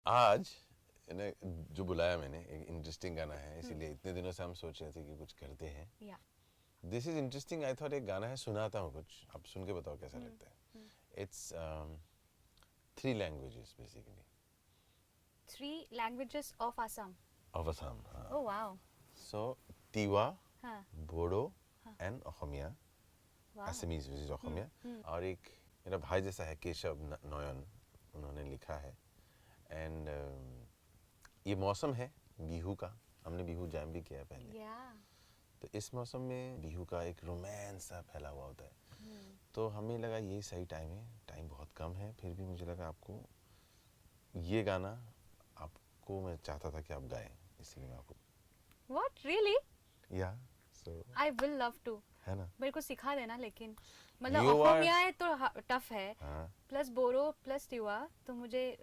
आज जो बुलाया मैंने, एक इंटरेस्टिंग गाना है, इसीलिए इतने दिनों से हम सोच रहे थे कि कुछ करते हैं। This is interesting. I thought एक गाना है, सुनाता हूँ कुछ, आप सुन के बताओ कैसा लगता है। It's 3 languages basically. 3 languages of Assam. Of Assam, हाँ। Oh wow. So Tiwa, हाँ। Bodo and Asamiya, Wow. Assamese which is Asamiya. और एक मेरा भाई जैसा है केशव नयन, उन्होंने लिखा है। एंड ये मौसम है बिहू का, हमने बिहू जैम भी किया है पहले। तो इस मौसम में बिहू का एक रोमांस सा फैला हुआ होता है। तो हमें लगा ये सही टाइम है, टाइम बहुत कम है, फिर भी मुझे लगा आपको ये गाना, आपको मैं चाहता था कि आप गाएं, इसलिए मैं आपको। What, really? Yeah, so I will love to. है ना? मेरे को सिखा देना, लेकिन मतलब You are Asamiya है तो टफ है, हाँ। प्लस बोरो प्लस टिवा, तो मुझे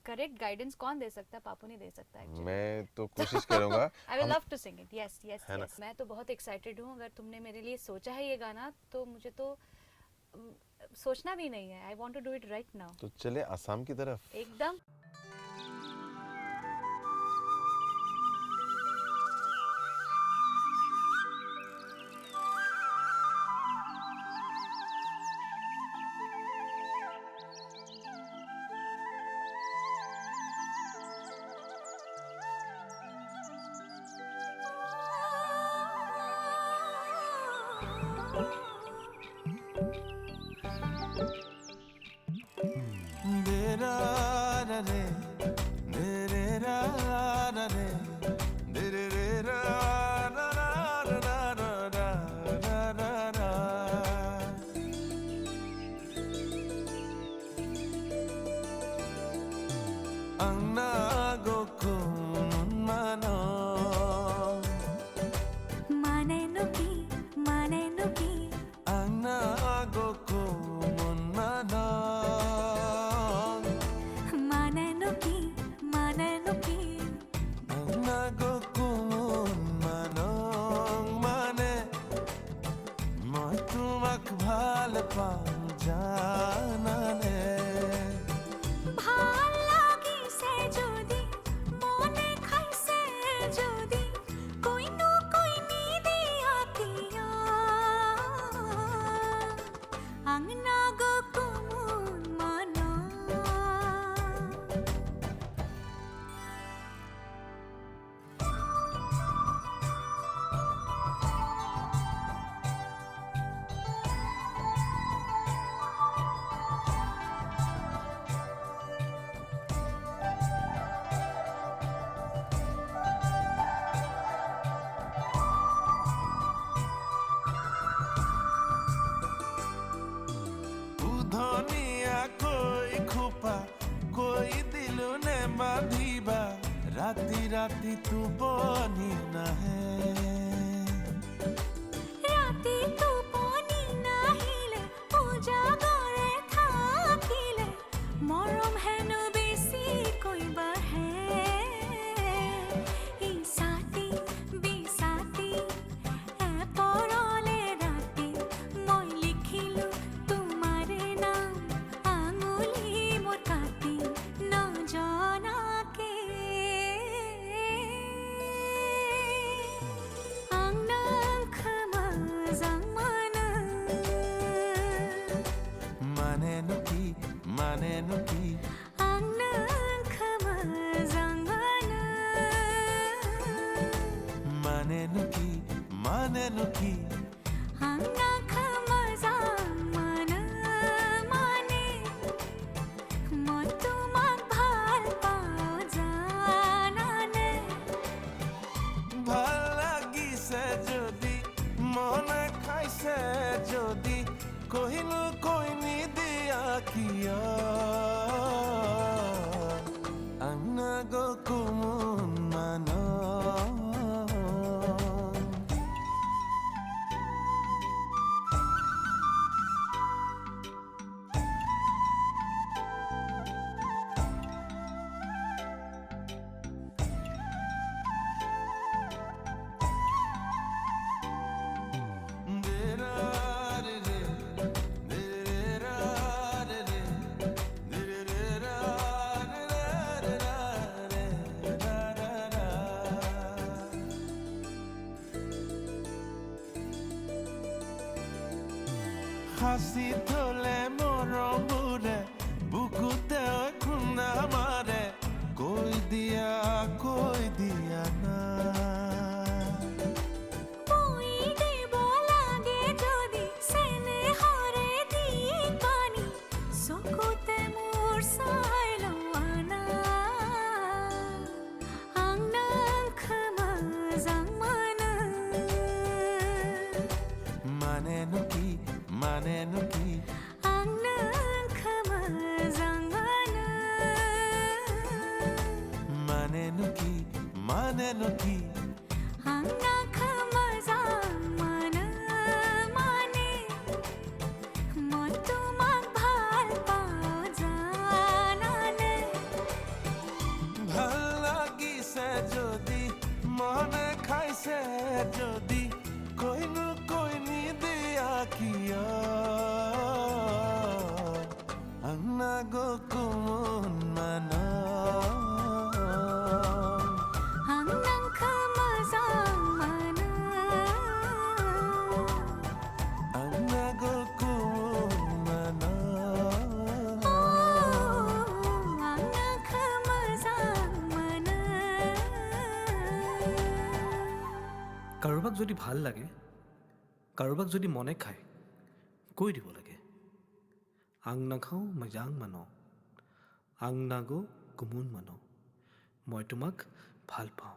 करेक्ट गाइडेंस कौन दे सकता है? पापू नहीं दे सकता एक्चुअली। मैं तो कोशिश करूंगा। I will love to sing it. Yes yes है ना? यस। मैं तो बहुत एक्साइटेड हूँ। अगर तुमने मेरे लिए सोचा है ये गाना तो मुझे तो सोचना भी नहीं है। I want to do it right now. तो चले आसाम की तरफ एकदम। राती राती টোপনি নাহে, ৰাতি টোপনি নাহিলে উজাগৰে থাকিলে মৰম হেনো বেছিকৈ বাঢ়ে। ইছাতি বিছাতি এপৰলে ৰাতি মই লিখিলো তোমাৰে নাম, আঙুলি মোৰ কাটি নজনাকে। মানেনো কি? মানেনো কি? মানেনো কি? ভাল লাগিছে যদি, মনে খাইছে যদি, কহিলো কৈ নিদিয়া কিয়? আংনাগো কুমুন মানং। সাঁচি থলে মৰমবোৰে বুকুতে খুন্দা মাৰে, কৈ দিয়া, কৈ দিয়া না। বৈ দিব লাগে যদি চেনেহৰে দিপানী, চকুতে মোৰ চাই লোৱা না। आं नोंखौ मोजां मोनो। মানেনো কি, মানেনো কি? आं नोंखौ मोजां मोनो। মানেনো কি, মানেনো কি? आं नोंखौ मोजां मोनो, মানে মই তোমাক ভাল পাওঁ, জানানে? ভাল লাগিছে যদি, মনে খাইছে যদি, কৈনো কৈ নিদিয়া কিয়? आं नागो কোন মান। आं नोंखौ मोजां मोनो। आं नागो কোন মান। आं नोंखौ मोजां मोनो। কাৰোবাক যদি ভাল লাগে, কাৰোবাক যদি মনে খায়, কৈ দিব লাগে। आं नोंखौ मोजां मोनो, आं नागो गुमुन मोनो, মই তোমাক ভাল পাওঁ।